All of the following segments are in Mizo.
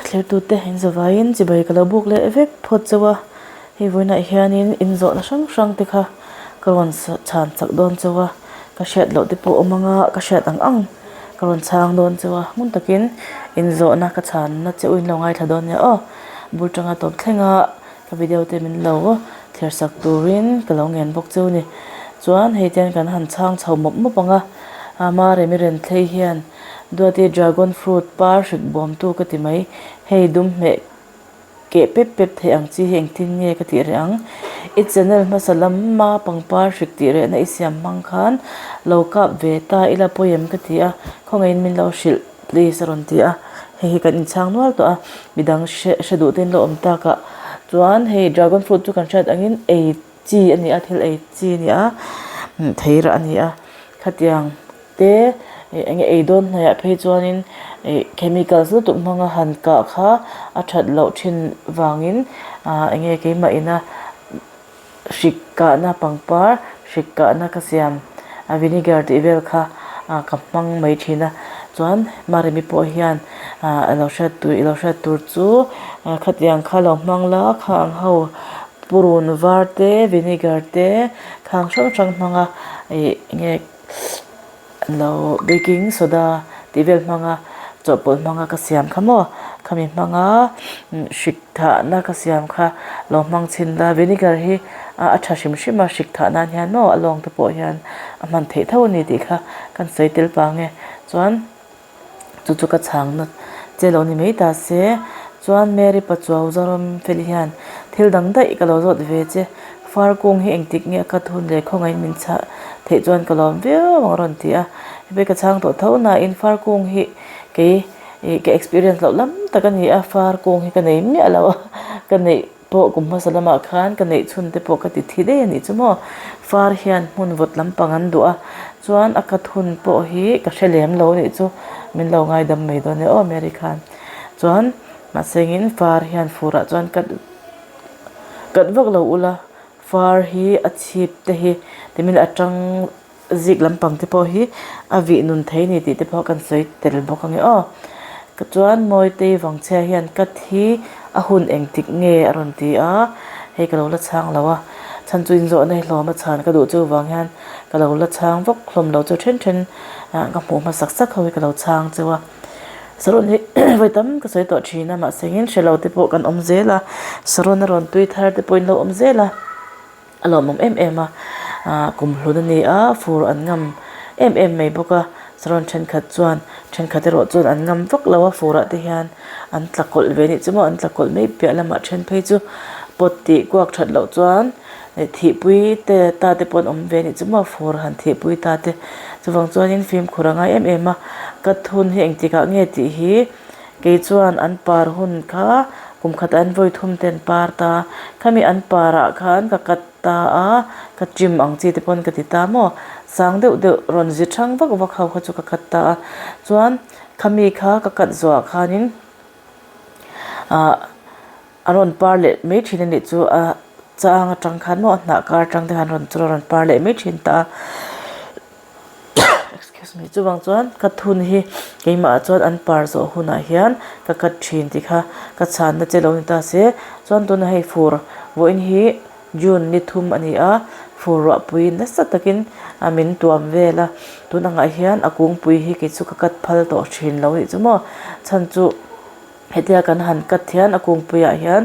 Thlirtute in zavaiin chibai ka lo buk leh vek phawt chauh a, hei vawiinah hianin inzawhna hrang hrang te kha ka rawn chhan chak dawn chauh a, ka hriat loh te pawh awm anga ka hriat ang ang ka rawn chhang dawn chauh a, hmun takin inzawhna ka chhanna che u in lo ngaithla dawn nia aw, bul tanga tawp thleng a. Ka video te min lo thlir sak turin ka lo ngen bawk cheu ni. Chuan hei tian kan han chhang chho mawp mawp ang a, ama remi ren thlei hian Duati dragon fruit par hrik bawmtu ka ti mai, hei dum hmeh keh pep pep theih ang chi hi engtin nge ka tih reh ang. I channel hmasa lama pangpar hrik tih rehna i siam hmang khan lo kap ve ta ila pawi em ka ti a, khawngaihin min lo hrilh. Please a rawn ti a, hei hi kan inchhang nual tawh a, midang hre hre duh te in lo awm tak ah chuan hei dragon fruit chu kan hriat angin ei chi a ni a, thil ei chi a ni a, thei rah a ni a, khatiang te eng nge ei dawn hnaih ah phei chuanin ih chemicals lutuk hmanga han kah kha a that loh thin vangin ah eng nge keimah ina. Hrik kahna pangpar, hrik kahna ka siam a vinegar tih vel kha ka hmang mai thin a, chuan Maremi pawh hian a lo hriat tur i lo hriat tur chu khatiang kha lo hmang la khang ho purun var te vinegar te khang hrang hrang hmang a ih nge Lo baking soda tih vel hmanga chawhpawlh hmanga ka siam kha maw khami hmanga hrik thahna ka siam kha lo hmang chhin la vinegar hi a tha hrim hrim a hrik thah nan hian maw a lawng te pawh hian a hman theih tho a ni tih kha kan sawi tel pang e chuan chu chu ka chhangna che lo ni mai ta se chuan Mary Pachuau Zoram fel hian thil dang daih ka lo zawt ve che. Far kung hi engtik nge a cut hun leh khawngaihin min chhah theih chuan ka lawm viau ang a rawn ti a, hei ka chhang tawh tho nain far kung hi kei ih ka experience loh lam tak a ni a, far kung hi ka nei miah lo a, ka neih pawh kum hmasa lamah khan ka neih chhun te pawh ka ti thi daih a nih chu maw, far hian hmun vawt lampang an duh a, chuan a cut hun pawh hi ka hre lem lo a nih chu, min lo ngaidam mai dawn e aw Mary khan chuan mahse engin far hian furah chuan cut. Kat vak lo ula, far hi a chhip te hi timin a tang zik lampang te pawh hi a vih nun thei ni tih te pawh kan sawi tel bawk ange aw. Chuan Mawitei Vangchhia hian kat hi a hun engtik nge a rawn ti a, hei ka lo la chhang lo a, chhan chu inzawhna hi hlawm a chhan ka duh chu vang hian ka lo la chhang vak hlawm lo chu then then ka hmuh hmasak sak ho hi ka lo chhang cheu a. Saron hi vawi tam ka sawi tawh thin a mahse engin hre lo te pawh kan awm zel a saron a rawn tui thar te pawhin lo awm zel a a lawmawm em em a ah kum hlun a ni a fur an ngam em em mai bawk a saron thenkhat chuan thenkhat erawh chuan an ngam vak lo a fur ah te hian an tla kawlh ve anih chu maw an tla kawlh mai piah lamah then phei chu pawt tih kuak that loh chuan. Thihpui te ta te pawh an awm ve anih chu maw fur han thihpui ta te chuvang chuanin fimkhur a ngai em em a ka thun hi engtikah nge tih hi kei chuan an par hun kha kum khat an vawi thum te an par ta khami an par ah khan ka cut ta a ka trim ang chi te pawn ka ti ta maw sang deuh deuh rawn zi thang vak vak ho kha chu ka cut ta a chuan khami kha ka cut zawh ah khanin ah. A rawn par leh mai thin a nih chu a chang atang khan maw a hnah kar atang te khan rawn chu a rawn par leh mai thin ta a excuse me chuvang chuan ka thun hi keimah ah chuan an par zawh hunah hian ka cut thin tih kha ka chhanna che lo ni ta se chuan tunah hei fur vawiin hi June ni thum a ni a fur ruahpui nasa takin a min tuam vel a tun angah hian a kungpui hi kei chu ka cut phal tawh thin lo nih chu maw chhan chu. Hetia kan han cut hian a kungpuiah hian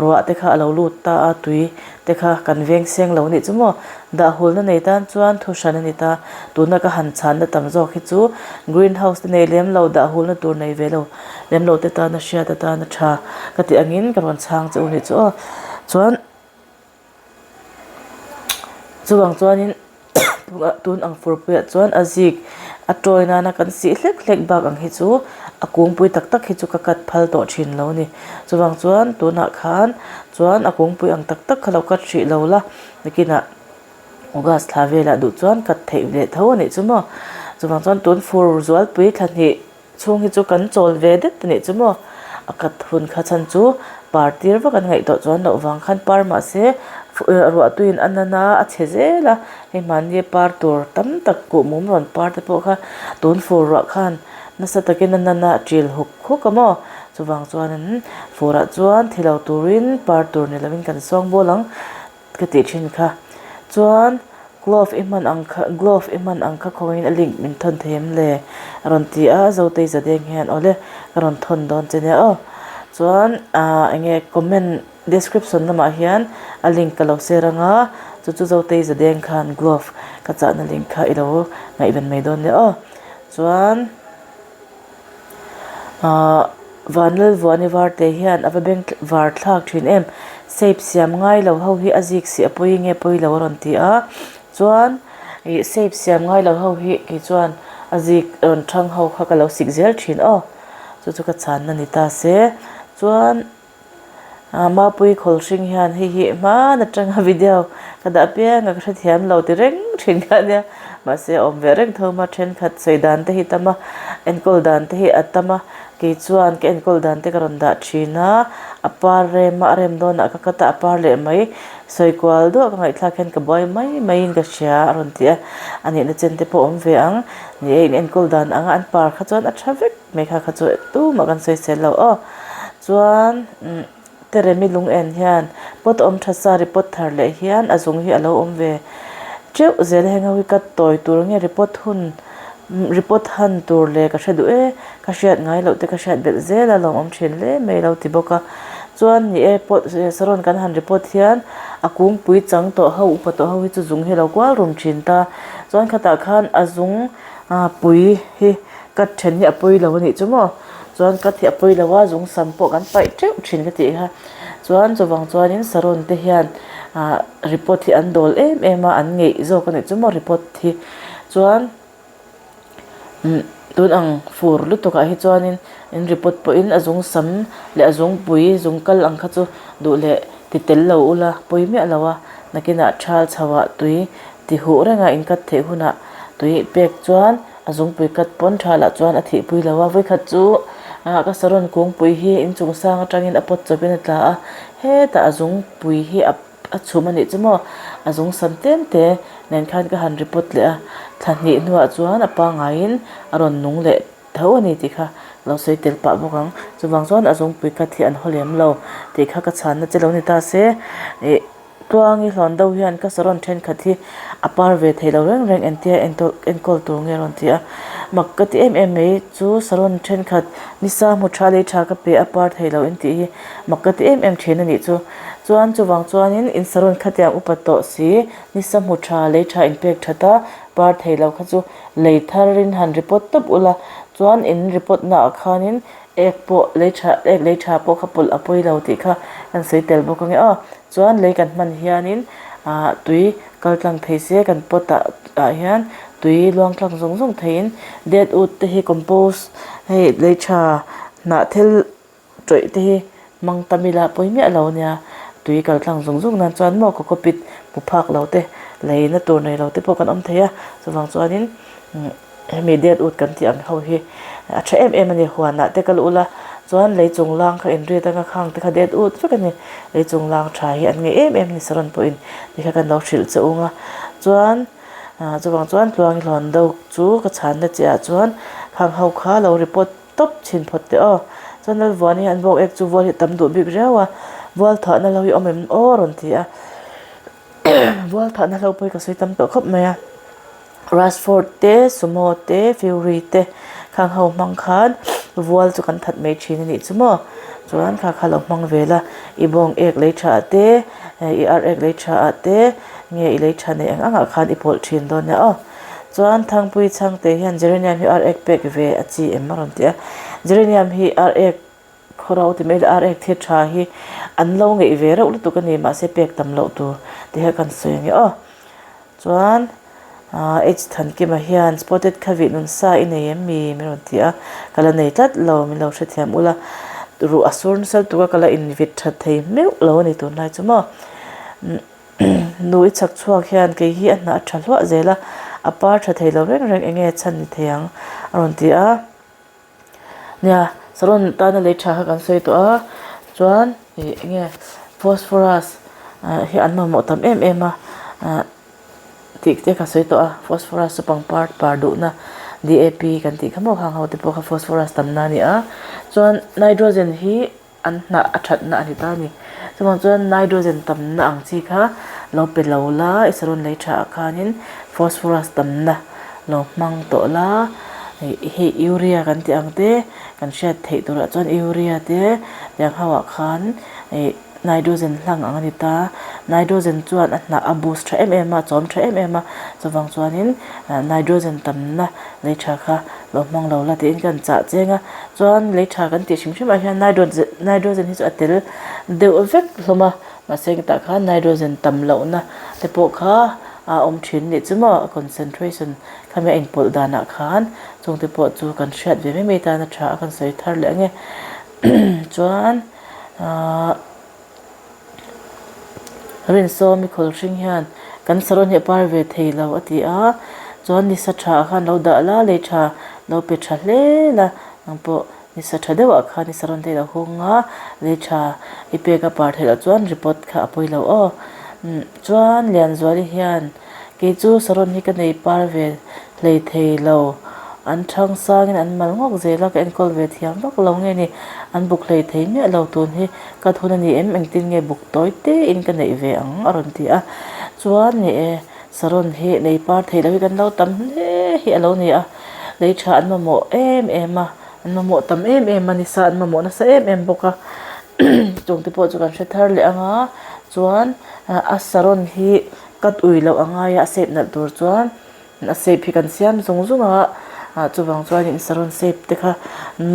ruah te kha a lo lut ta a, tui te kha kan veng seng lo nih chu maw? Dah hulna nei tan chuan thu hran a ni ta. Tuna ka han chhanna tam zawk hi chu green house te nei lem lo, dah hulna tur nei ve lo lem lo te tana hriat atana tha ka tih angin ka rawn chhang che u nih chu aw. Chuan. Chuvang chuanin tun ang furpuiah chuan a zik a tawi nana kan sih hlek hlek bak ang hi chu a kungpui tak tak hi chu ka cut phal tawh thin lo a ni. Chuvang chuan tunah khan chuan a kungpui ang tak tak kha lo cut hrih lo la, nakinah August thla velah duh chuan cut theih leh tho a nih chu maw. Chuvang chuan tun fur zualpui thla hnih. Chhung hi chu kan chawl ve det a nih chu maw? A kat hun kha chhan chu par tir vak an ngaihtuah chuan loh vang khan par mahse ruah tuiin a nan a, a chhe zel a, hei mahni par tur tam tak kuhmum rawn par te pawh kha tun fur ruah khan nasa takin a nan a, a ṭil huk huk a maw? Chuvang chuanin furah chuan thi lo turin par tur ni lovin kan sawng bawl ang ka tih thin kha. Chuan glove i hman ang kha glove i hman ang kha khawngin a link min thawn thei em le? A rawn ti a, Zotei Zadeng hian awle ka rawn thawn dawn che nia aw. Chuan ah eng nge comment description lamah hian a link ka lo share ang a, chu chu Zotei Zadeng khan glove ka chahna link kha i lo ngaihven mai dawn nia aw. Chuan. Ahh Vanlalvuani varte hian a va beng var thlak thin em shape siam ngai lo ho hi a zik si a pawi nge pawi lo a rawn ti a chuan ih shape siam ngai lo ho hi kei chuan a zik rawn thang ho kha ka lo sik zel thin aw chu chu ka chhanna ni ta se chuan. Mapui Khawlhring hian hei hi hman atanga video ka dah piang a ka hrethiam lo ti reng thin kha ania mahse a awm ve reng tho a thenkhat sawi dan te hi tam a enkawl dan te hi a tam a kei chuan ka enkawl dan te ka rawn dah thin a a par rem a a rem dawn ah ka cut a a par leh mai sawi kual duah ka ngaihthlak hian ka buai mai mai in ka hria a rawn ti a a nihna chen te pawh a awm ve ang ni e in enkawl dan anga an par kha chuan a tha vek. Hmeichhia kha chu tumah kan sawisel lo aw. Chuan umm Teremi lung en hian pot awm tha sa report thar leh hian a zung hi a lo awm ve teuh zel a heng ho hi ka tawi tur nge report hun report han tur leh ka hre duh e ka hriat ngai loh te ka hriat belh zel a lawmawm thin hle mai lo ti bawk a. Chuan ni e pot saron kan han report hian a kungpui chang tawh ho upa tawh ho hi chu zung hi a lo kual rum thin ta. Chuan khatah khan a zung pui hi Cut then hi a pawi lo a nih chu maw? Chuan cut hi a pawi lo a, zung sam pawh kan paih teuh thin ka tih kha. Chuan chuvang chuanin saron te hian ah report hi an dawl em em a, an ngeih zawk a nih chu maw report hi. Chuan umm tun ang fur lutuk ah hi chuanin in report pawhin a zung sam leh a zungpui zung kal ang kha chu duh leh ti tel lo ula pawi miah lo a, nakinah thal chho ah tui ti huh reng a in cut theih hunah tui pek chuan A zungpui kat pawn tha lah chuan a thihpui lo a, vawikhat chu ah ka saron kungpui hi inchung sang atangin a pawt chawpin a tla a, hetah a zungpui hi a a chhum a nih chu maw, a zung sam tlem te nen khan ka han report leh a, thla hnih hnuah chuan a pangaiin a rawn nung leh tho a ni tih kha ka lo sawi tel pah bawk ang, chuvang chuan a zungpui kat hi an haw lem lo tih kha ka chhanna che lo ni ta se ih. Tluangi hlawn deuh hian ka saron thenkhat hi a par ve thei lo reng reng entia enkawl tur nge a rawn ti a, mak ka ti em em mai chu saron thenkhat nisa hmu tha lei tha ka pe a par thei lo in tih hi mak ka ti em em thin a nih chu. Chuan chuvang chuanin in saron khatiang upa tawh si nisa hmu tha lei tha in pek that a par thei lo kha chu lei tharin han report tawp ula chuan in report naah khanin ek pawh lei tha ek lei tha pawh kha pawlh a pawi lo tih kha kan sawi tel bawk ange aw. Chuan lei kan hman hianin ah tui kal tlang thei se kan pot ah ah hian tui luang tlang zawng zawng theiin dead wood te hi compost hei lei tha hnah thil tawih te hi hmang tam ila pawi miah lo ania tui kal tlang zawng zawng nan chuan maw cocopeat hmu phak lo te lei na tur nei lo te pawh kan awm thei a chuvang chuanin Hemi dead wood kan tih ang ho hi a tha em em a ni. Huanah te ka luh ula chuan lei chung lang kha inriat anga khang te kha dead wood vek a ni. Lei chung lang tha hi an ngei em em a ni saron pawhin ti kha kan lo hrilh che ung a. Chuan ah chuvang chuan tluangi hlawn deuh chu ka chhanna che ah chuan khang ho kha lo report tawp chhin phawt teh aw. Chuan Lalvuani hian bawk ek chu vual hi tam duh bik riau a, vual thahna lo hi awm em aw rawn ti a. Vual thahna hlo pawh hi ka sawi tam tawh khawp mai a. Rashford te, Sumo te, Fury te khang ho hmang khan vual chu kan that mai thin a nih chu maw. Chuan kha kha lo hmang ve la, i bawng ek lei tha ah te, i ar ek lei tha ah te, nge i lei tha nei ang ang ah khan i pawlh thin dawn nia aw. Chuan Thangpui chhangte hian Geranium hi ar ek pek ve a chi em a rawn ti a. Geranium hi ar ek Khawro ti mai leh ar ek thil tha hi an lo ngeih ve reuh lutuk a ni mahse pek tam loh tur tih hi kan sawi ang e aw. Chuan ah H Thankima hian spotted khavih nun sa i nei em mi min rawn ti a, ka la nei tlat lo min lo hrethiam ula ruh a sur nasa lutuk a ka la invit that thei meuh lo a ni tunlai chu maw. Nu i chhak chhuak hian kei hi a hnah a tha hluah zel a, a par tha thei lo reng reng enge chhan ni thei ang a rawn ti a. Nia, saron tana lei tha kha kan sawi tawh a, chuan ih eng nge phosphorus hi an mamawh tam em em a, ah tih te ka sawi tawh a, phosphorus chu pangpar par duhna DAP kan tih kha maw khang ho te pawh kha phosphorus tamna a ni a chuan nitrogen hi an hnah a thatna a ni ta a ni. Chuvang chuan nitrogen tamna ang chi kha lo pe lo la i saron lei tha ah khanin phosphorus tamna lo hmang tawh la hei urea kan tih ang te kan hriat theih turah chuan urea te tiang ho ah khan ih nitrogen hlang ang a ni ta. Nitrogen chuan a hnah a boost tha em em a a chawm tha em em a chuvang chuanin nitrogen tamna lei tha kha lo hmang lo la tiin ka han chah cheng a chuan lei tha kan tih hrim hrim ah hian nitrogen hi chu a tel deuh vek hlawm a mahse tah khan nitrogen tam lohna te pawh kha a awm thin anih chu maw a concentration khami a inpawlh danah khan chung te pawh chu kan hriat ve mai mai tan a tha a kan sawi thar leh ange chuan ahh. Rinsawmi khawl hring hian kan saron hi a par ve thei lo a ti a, chuan nisa tha ah khan lo dah la, lei tha lo pe tha hle la, nang pawh nisa tha deuh ah khan i saron te i lo hung a, lei tha i pek a par theih loh chuan report kha a pawi lo aw. Chuan Lianzuali hian kei chu saron hi ka nei par ve hlei thei lo. An thang sangin an mal ngawk zel a, ka enkawl ve thiam vak lo nge ni. An buk hlei thei miah lo tun hi ka thun a ni em, engtin nge buk tawi tein ka neih ve ang a rawn ti a. Chuan ni e, saron hi nei par thei lo hi kan lo tam hle hi a lo ni a, lei tha an mamawh em em a, an mamawh tam em em a ni sa an mamawh nasa em em bawk a. Chung te pawh chu kan hre thar leh ang a, chuan a saron hi cut ui loh a ngai a, a shape nalh tur chuan. A shape hi kan siam zung zung a, ah chuvang chuanin saron shape te kha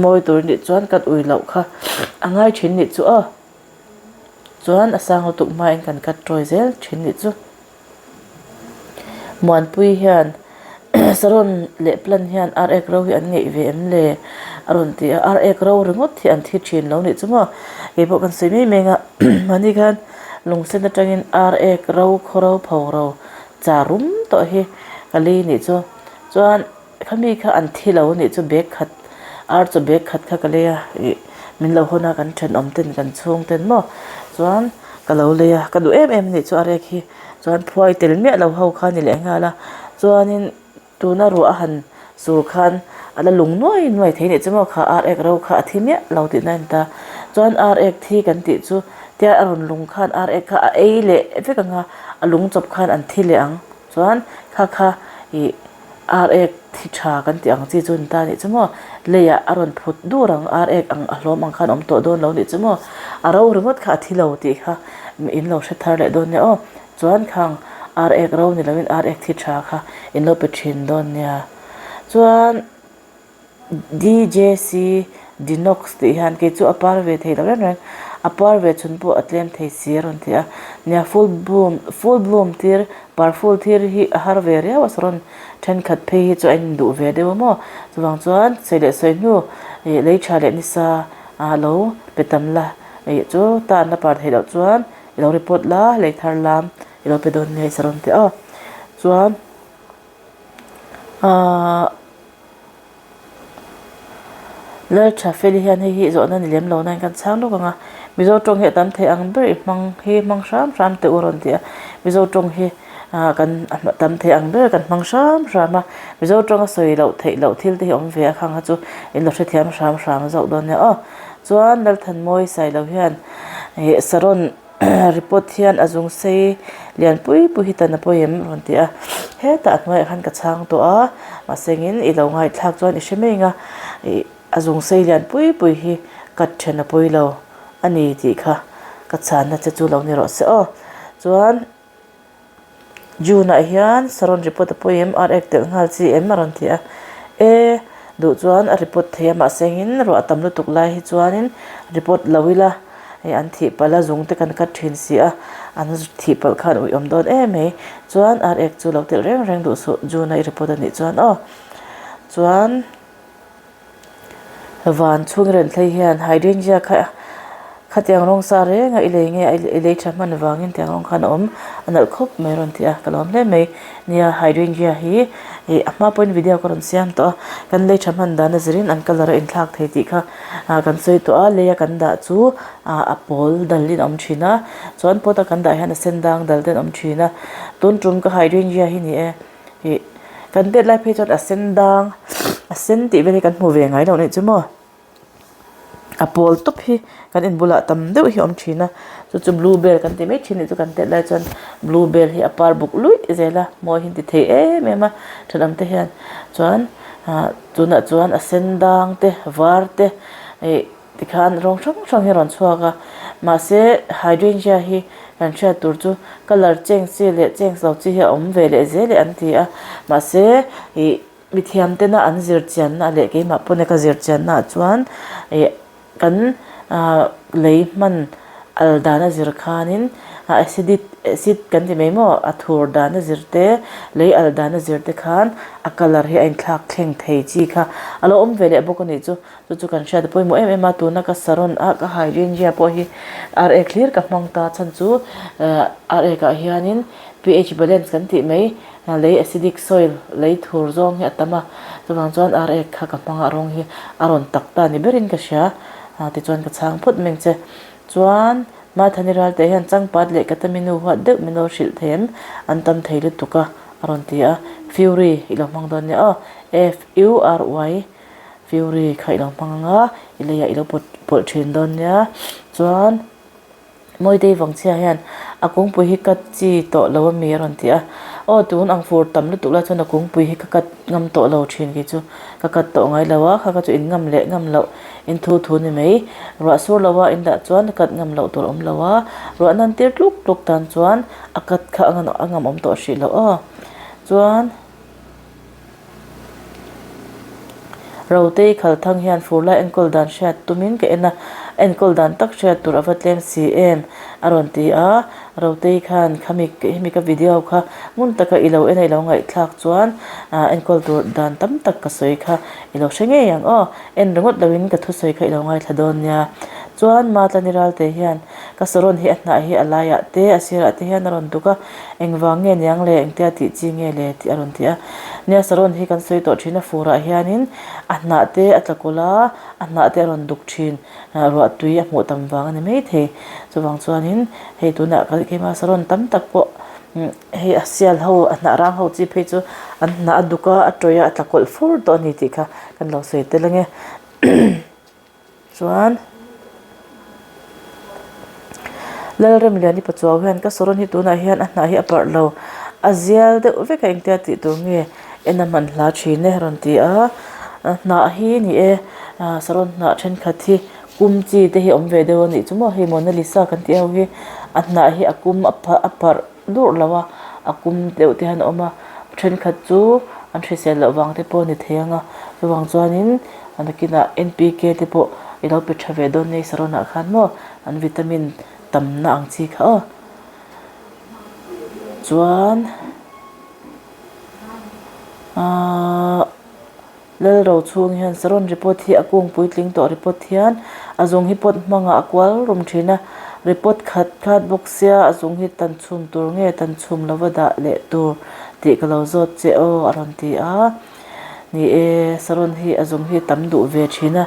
mawi tur anih chuan kan ui loh kha a ngai thin nih chu aw. Chuan a sang lutuk hmain kan cut tawi zel thin nih chu. Muanpui hian saron leh plant hian ar ek ro hi an ngeih ve em le a rawn ti a, ar ek ro ringawt hi an thi thin lo nih chu maw. Keipawh kan sawi mai mai ang a mahni khan lungsen atangin ar ek ro khaw ro pho ro Cha rum tawh hi ka lei nih chu. Chuan khami kha an thi lo nih chu bag khat ar chu bag khat kha ka lei a ih min lo hawn a kan thenawm ten kan chhung ten maw chuan ka lo lei a ka duh em em nih chu a rek hi chuan phuai tel miah lo ho kha ni leh nghal a chuanin Tuna ruah a han sur khan a la lung nuai nuai thei nih chu maw kha ar ek ro kha a thi miah lo tihna a ni ta. Chuan ar ek thi kan tih chu tia a rawn lung khan ar ek kha a ei leh vek ang a, a lung chawp khan an thi leh ang. Chuan kha kha ih ar ek thi tha kan tih ang chi chu a ni ta nih chu maw. Leiah a rawn phut dur ang ar ek ang a hlawm ang khan a awm tawh dawn lo nih chu maw. A ro ringawt kha a thi lo tih kha in lo hre thar leh dawn nia aw. Chuan khang ar ek ro ni loin ar ek thi tha kha in lo pe thin dawn nia. Chuan DJC Dinox tih hian kei chu a par ve thei lo reng reng, a par ve chhun pawh a tlem thei si a rawn ti a. Nia full bloom full bloom tir par full tir hi a har ve riau a saron thenkhat phei hi chu a induh ve deuh a maw. Chuvang chuan sawi leh sawi hnu ih lei tha leh nisa a lo pe tam la ih chu tan a par theih loh chuan I lo report la, lei thar lam i lo pe dawn nia i saron teh aw. Chuan ahh Laltha Feli hian hei hi zawhna ni lem lo nain kan chhang lawk ang a, Mizo tawng hi a tam thei ang ber i hmang hi hmang hram hram teh u a rawn ti a, Mizo tawng hi ah kan tam thei ang ber kan hmang hram hram a, Mizo tawnga sawi loh theih loh thil te hi awm ve a khang kha chu in lo hrethiam hram hram zawk dawn nia aw. Chuan Lalthanmawi Sailo hian ih saron report hian a zung sei lian pui pui hi tan a pawi em rawn ti a, hetah a hnuaiah khan ka chhang tawh a, mahse engin i lo ngaihthlak chuan i hre mai ang a, ih a zung sei lian pui pui hi cut then a pawi lo a ni tih kha ka chhanna che chu lo ni rawh se aw. Chuan. June ah hian saron report a pawi em ar ek telh nghal chi em a rawn ti a, e duh chuan a report thei a mahse engin ruah tam lutuk lai hi chuanin report lo ila hei an thih palh a zung te kan cut thin si a an thih palh khan uih awm dawn em mai chuan ar ek chu lo telh reng reng duh suh June a i report a nih chuan aw chuan. Van chhung ren thlei hian hydrangea kha khatiang rawng sa reng a i lei nge i lei tha hman vangin tiang rawng khan a awm a nalh khawp mai a rawn ti a ka lawm hle mai. Nia hydrangea hi ih a hma pawhin video ka rawn siam tawh a kan lei tha hman dan a zirin an colour a inthlak thei tih kha ah kan sawi tawh a lei a kan dah chu ah a pawl dal in a awm thin a chuan pot a kan dah hian a sen dang dal te an awm thin a tun tum ka hydrangea hi ni e. Ih. Kan tet lai phei chuan a sen dang a sen tih vel hi kan hmu ve ngai lo a nih chu maw. A pawl tawp hi kan in bulah tam deuh hi a awm thin a chu chu blue bell kan ti mai thin a nih chu kan tet lai chuan blue bell hi a par buk luih zel a mawi hi an ti thei em em a thenawm te hian chuan ah tunah chuan a sen dang te var te ih tikhan rawng hrang hrang hi a rawn chhuak a mahse hydrangea hi kan hriat tur chu colour change chi leh change lo chi hi a awm ve leh zel e an ti a mahse ih. Mithiam tena an zir chianna leh keimah pawna ka zir chianna ah chuan ih kan ah lei hman al dana zir khanin acidic acid kan ti mai maw a thur dana zir te lei al dana zir te khan a colour hi a inthlak thleng thei chi kha a lo awm ve leh bawk a nih chu chu chu kan hriat a pawimawh em em a tuna ka saron a ka hydrangea pawh hi ar ek hlir ka hmang ta chhan chu ah ar ek ah hianin ph balance kan tih mai. Lei acidic soil, lei thur zawng hi a tam a, chuvang chuan ar ek kha ka hmang a rawng hi a rawn tak ta ni berin ka hria, tichuan ka chhang phawt meng che. Chuan Mathani Ralte hian changpat leh Kataminu huat deuh min lo hrilh thei em? An tam thei lutuk a, a rawn ti a. Fury i lo hmang dawn nia aw, F-U-R-Y, Fury kha i lo hmang ang a, i leiah i lo pawt pawlh thin dawn nia. Chuan. Mawitei Vangchhia hian a kungpui hi cut chi tawh lo a mi a rawn ti a, aw tun ang fur tam lutuk lai chuan a kungpui hi ka cut ngam tawh lo thin kei chu ka cut tawh ngai lo a, kha kha chu in ngam leh ngam loh in thu thu ni mai, ruah sur lo a in dah chuan cut ngam loh tur a awm lo a, ruah nan tir tluk tluk tan chuan a cut kha a ngam awm tawh hrih loh aw chuan. Rotei Khalthang hian fur lai enkawl dan hriat tumin ka en a, enkawl dan tak hriat tur a va tlem si em? a rawn ti a, Rotei khan khami hemi ka video kha ngun taka i lo en a i lo ngaihthlak chuan enkawl tur dan tam tak ka sawi kha i lo hre ngei ang aw, en ringawt loin ka thusawi kha i lo ngaithla dawn nia. Chuan Matlani Ralte hian ka sarawn hi a hnah hi a laiah te a sirah te hian a rawn duk a, Engvang nge niang le, engtia tih chi nge le tih a rawn ti a. Nia Saron hi kan sawi tawh thin a, furah hianin a hnah te a tla kawlh a, a hnah te a rawn duk thin, ruah tui a hmuh tam vang a ni maithei. Chuvang chuanin hei tunah kan keimah Saron tam tak pawh hei a sial ho, a hnah rang ho chi phei chu an hnah a duk a, a tawih a, a tla kawlh fur tawh a ni tih kha kan lo sawi tel ange. Chuan Lalremliani Pachuau hian ka saron hi tunah hian a hnah hi a parh lo, a zial deuh vek a engtia tih tur nge en a hman hla thin e a rawn ti a, hnah hi ni e saron hnah thenkhat hi kum chi te hi awm ve deuh a nih chu maw hei Mona Lisa kan tih ho hi a hnah hi a kum a parh. Dur lo a, a kum deuh te hian a awm a, thenkhat chu an hrisel loh vang te pawh a ni thei ang a, chuvang chuanin a nakinah N P K te pawh i lo pe tha ve dawn nia i saron ah khan maw an vitamin tamna ang chi kha aw. Chuan ahh. Lal ro chhung hian saron report hi a kung puitling tawh report hian a zung hi pot hmangah a kual rum thin a, report khat khat bawk sia a zung hi tan chhum tur nge tan chhum lova dah leh tur tih ka lo zawt che aw a rawn ti a, ni e saron hi a zung hi tam duh ve thin a,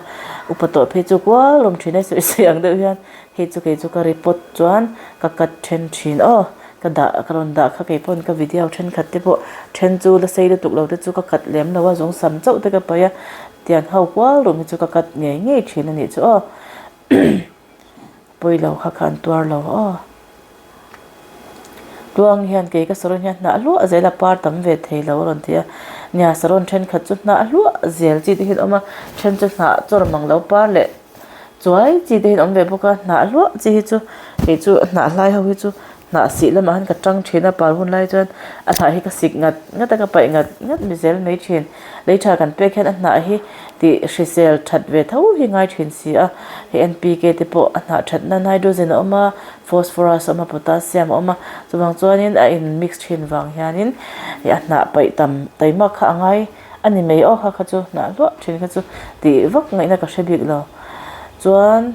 upa tawh phei chu kual rum thin a sawi sawi ang deuh hian hei chu kei chu ka report chuan ka cut then thin aw. Ka dah ka rawn dah kha kei pawn ka video thenkhat te pawh then chu la sei lutuk lo te chu ka cut lem lo a zawng sam chauh te ka paih a tiang ho kual rum hi chu ka cut ngei ngei thin a nih chu aw pawi lo kha kha an tuar lo aw tluang hian kei ka saron hian hnah hluah zel a par tam ve thei lo a rawn ti a nia saron thenkhat chu hnah hluah zel chi te hi an awm a then chu hnah chawr mang lo par leh Chuai chi te hi an awm ve bawk a, hnah hluah chi hi chu kei chu hnah hlai ho hi chu hnah sih lamah hian ka tang thin a, par hun lai chuan a hnah hi ka sik ngat ngat a, ka paih ngat ngat mi zel mai thin. Lei tha kan pek hian a hnah hi tih hrisel that ve tho hi ngai thin si a, hei N P K te pawh a hnah that nan hydrogen a awm a, phosphorus a awm a, potassium a awm a, chuvang chuanin a in mix thin vang hianin a hnah paih tam taimak kha a ngai. A ni mai aw kha kha chu hnah hluah thin kha chu tih vak ngaihna ka hre bik lo. Chuan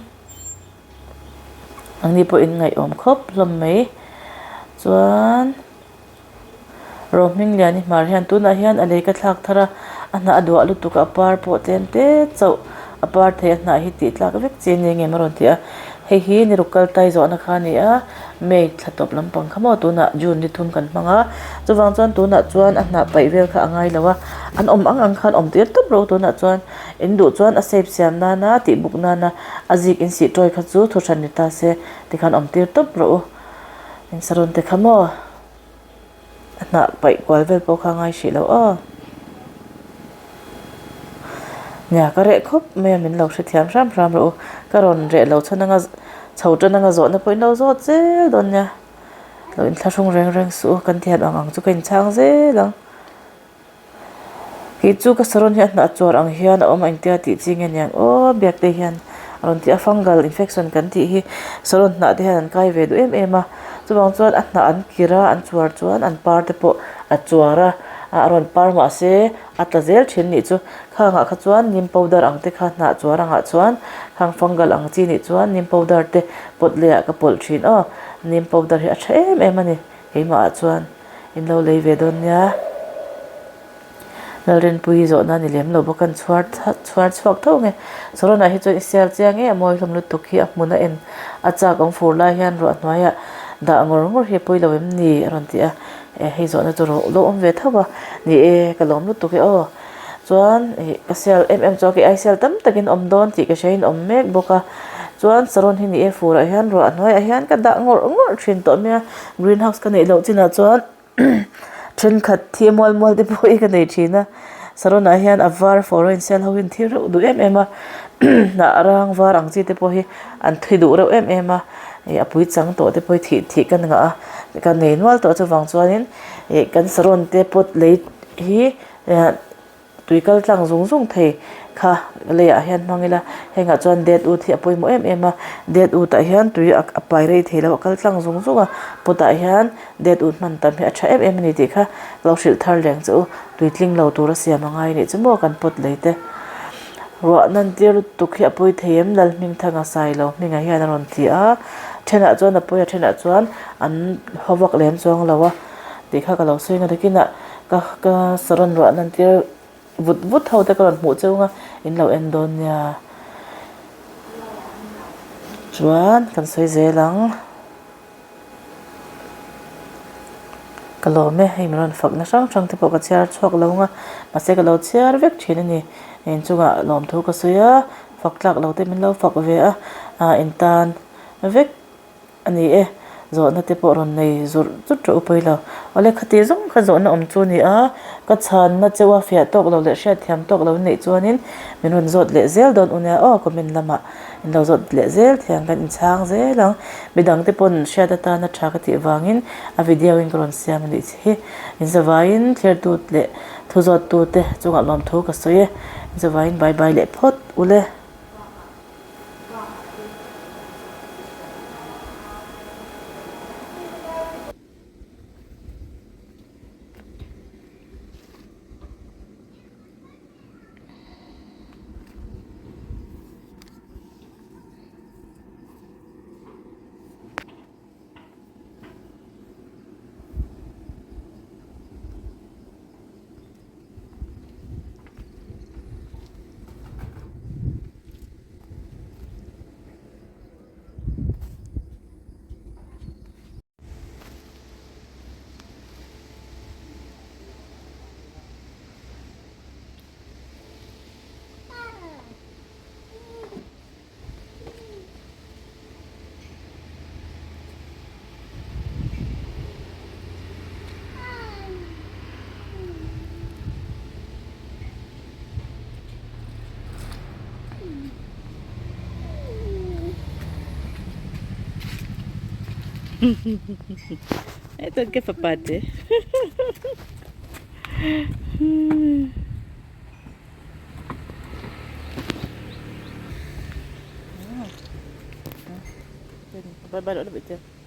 ang ni pawh in ngaihawm khawp hlawm mai. Chuan Rohmingliani hmar hian tunah hian a lei ka thlak thar a, a hnah a duah lutuk a, a par pawh tlem te chauh A par thei a hnah hi tih tlak vek chi a ni ngem a rawn ti a. Hei hi ni ruk kal tai zawhna kha a ni a, May thla tawp lampang kha maw tunah June ni thum kan hmang a. Chuvang chuan tunah chuan a hnah paih vel kha a ngai lo a, an awm ang ang khan awm tir tawp ro tunah chuan in duh chuan a shape siam nana tih buk nana a zik in sih tawi kha chu thuhran ni ta se tikhan awm tir tawp rawh u. In saron te kha maw. A hnah paih kual vel pawh kha a ngai hrih lo aw. Nia ka reh khawp mai a min lo hrethiam hram hram rawh u. Ka rawn reh lo chhan anga chho tan anga zawhna pawh in lo zawt zel dawn nia. Lo inthlahrung reng reng suh u kan thiam ang ang chu ka inchhang zel ang. Kei chu ka saron hi a hnah chuar ang hian a awm a engtia tih chi nge niang aw biak te hian a rawn ti a fungal infection kan tih hi saron hnah te hian an kai ve duh em em a chuvang chuan a hnah an kir a an chuar chuan an par te pawh a chuar a a rawn par mahse a tla zel thin nih chu khangah kha chuan neem powder ang te kha hnah chuar angah chuan khang fungal ang chi nih chuan neem powder te pawt leh ah ka pawlh thin aw neem powder hi a tha em em a ni keimah ah chuan. In lo lei ve dawn nia. Lalrinpuii zawhna ni lem lo bawk a an chhuar chhuar chhuak tho nge. Saron ah hi chuan i sial chiang e a mawi hlawm lutuk hi a hmun a en a chak awm fur lai hian ruah hnuaiah dah ngawr ngawr hi a pawi lo em ni a rawn ti a. E hei zawhna chu ro lo awm ve tho a ni e ka lawm lutuk e aw. Chuan ih ka sial em em chuan kei ai sial tam takin awm dawn tih ka hria in awm mek bawk a. Chuan saron hi ni e furah hian ruah hnuaiah hian ka dah ngawrh ngawrh thin tawh mai a. Green house ka neih loh chinah chuan thenkhat thi mual mual te pawh hi ka nei thin a. Saron ah hian a var foreign sial ho hi an thi reuh duh em em a. Hnah rang var ang chi te pawh hi an thi duh reuh em em a. Ih a pui chang tawh te pawh hi thih thih ka ngah a. Ka nei nual tawh chuvang chuanin ih kan saron te pawt lei hi Tui kal tlang zung zung thei kha leiah hian hmang ila hengah chuan dead wood hi a pawimawh em em a dead wood ah hian tui a pai rei thei lo a kal tlang zung zung a pot ah hian dead wood hman tam hi a tha em em a ni tih kha lo hrilh thar leng che u tui tling lo tur a siam a ngai anih chu maw kan pot lei te ruah nan tir lutuk hi a pawi thei em Lalhmingthanga Sailo hmingah hian a rawn ti a thenah chuan a pawi a thenah chuan an haw vak lem chuang lo a tih kha ka lo sawi ngawt a kinah. Ka ka saron ruah nan tir vut vut ho te ka rawn hmuh cheu nga in lo en dawn nia chuan kan sawi zel ang ka lawm e hei min rawn fakna hrang hrang te pawh ka chhiar chhuak lo nga mahse ka lo chhiar vek thin a ni inchungah lawmthu ka sawi a fak tlak lo te min lo fak ve a ah in tan vek. A ni e, zawhna te pawh rawn nei zurh zut rawh u pawi lo. Awle khati zawng kha zawhna awm chu a ni a, ka chhanna cheu a fiah tawk lo leh hriatthiam tawk lo neih chuanin min rawn zawt leh zel dawn u nia aw comment lamah in lo zawt leh zel thiang kan inchhang zel ang. Midang te pawn hriat atana tha ka tih vangin a video in ka rawn siam a nih che hi. Inzavaiin thlertu leh thu zawttu te chungah lawmthu ka sawi e. Inzavaiin bye bye leh phawt ule. Ito ke fapa te. Bye bye.